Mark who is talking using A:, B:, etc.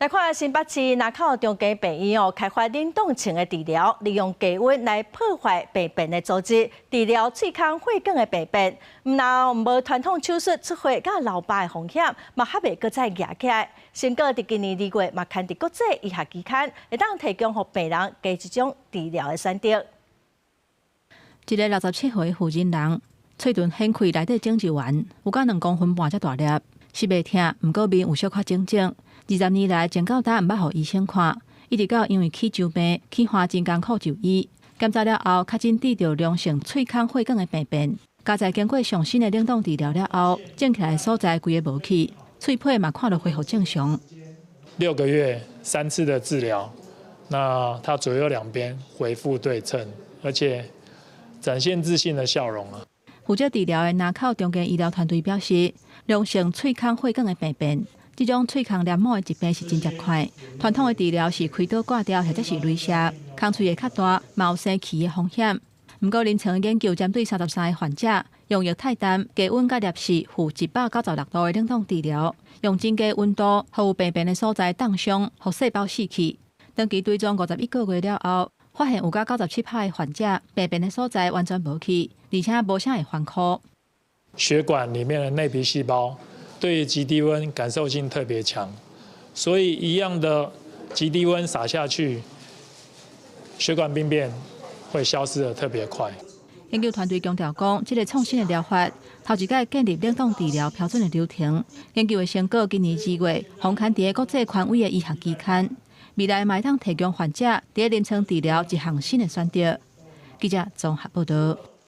A: 來看新北市林口長庚病院哦，開發冷凍層的治療，利用低溫來破壞病變的組織，治療喙空血管的病變。毋但無傳統手術出血佮留疤的風險，嘛較袂閣再夯起來。成果佇今年2月嘛刊佇國際醫學期刊，會當提供予病人加一種治療的選擇。
B: 一个67歲婦人人，喙唇掀開內底腫一丸，有甲2公分半遮大粒，是袂疼，毋過面有小可腫腫。20年來，前到今毋捌予醫生看，一直到因為齒周病去花真艱苦就醫，檢查了後，確診得著良性喙空血管的病變。佳哉經過上新的冷凍治療了後，腫起來的所在規个無去，喙皮嘛看著恢復正常。
C: 6個月三次的治療，那他左右兩邊恢復對稱，而且展現自信的笑容啊！
B: 負責治療的林口長庚醫療團隊表示，良性喙空血管的病變，這種喙空黏膜的疾病是真濟款。傳統的治療是開刀割掉或者是雷射，空喙會較大，嘛有生氣的風險。毋過臨床研究針對33個患者，用液態氮低溫佮攝氏-196度的冷凍治療，用真低溫度，予有病變的所在凍傷，予細胞死去。長期追蹤51個月了後，發現有甲97%的患者病變的所在完全無去，而且無啥會反箍。
C: 血管裡面的內皮細胞對於極低溫感受性特別強，所以一樣的極低溫灑下去，血管病變會消失得特別快。
B: 研究團隊強調講，這个創新的療法，頭一擺建立冷凍治療標準的流程。研究的成果今年2月，予刊佇國際權威的醫學期刊，未來嘛會當提供患者佇臨床治療一項新的選擇。記者綜合報道。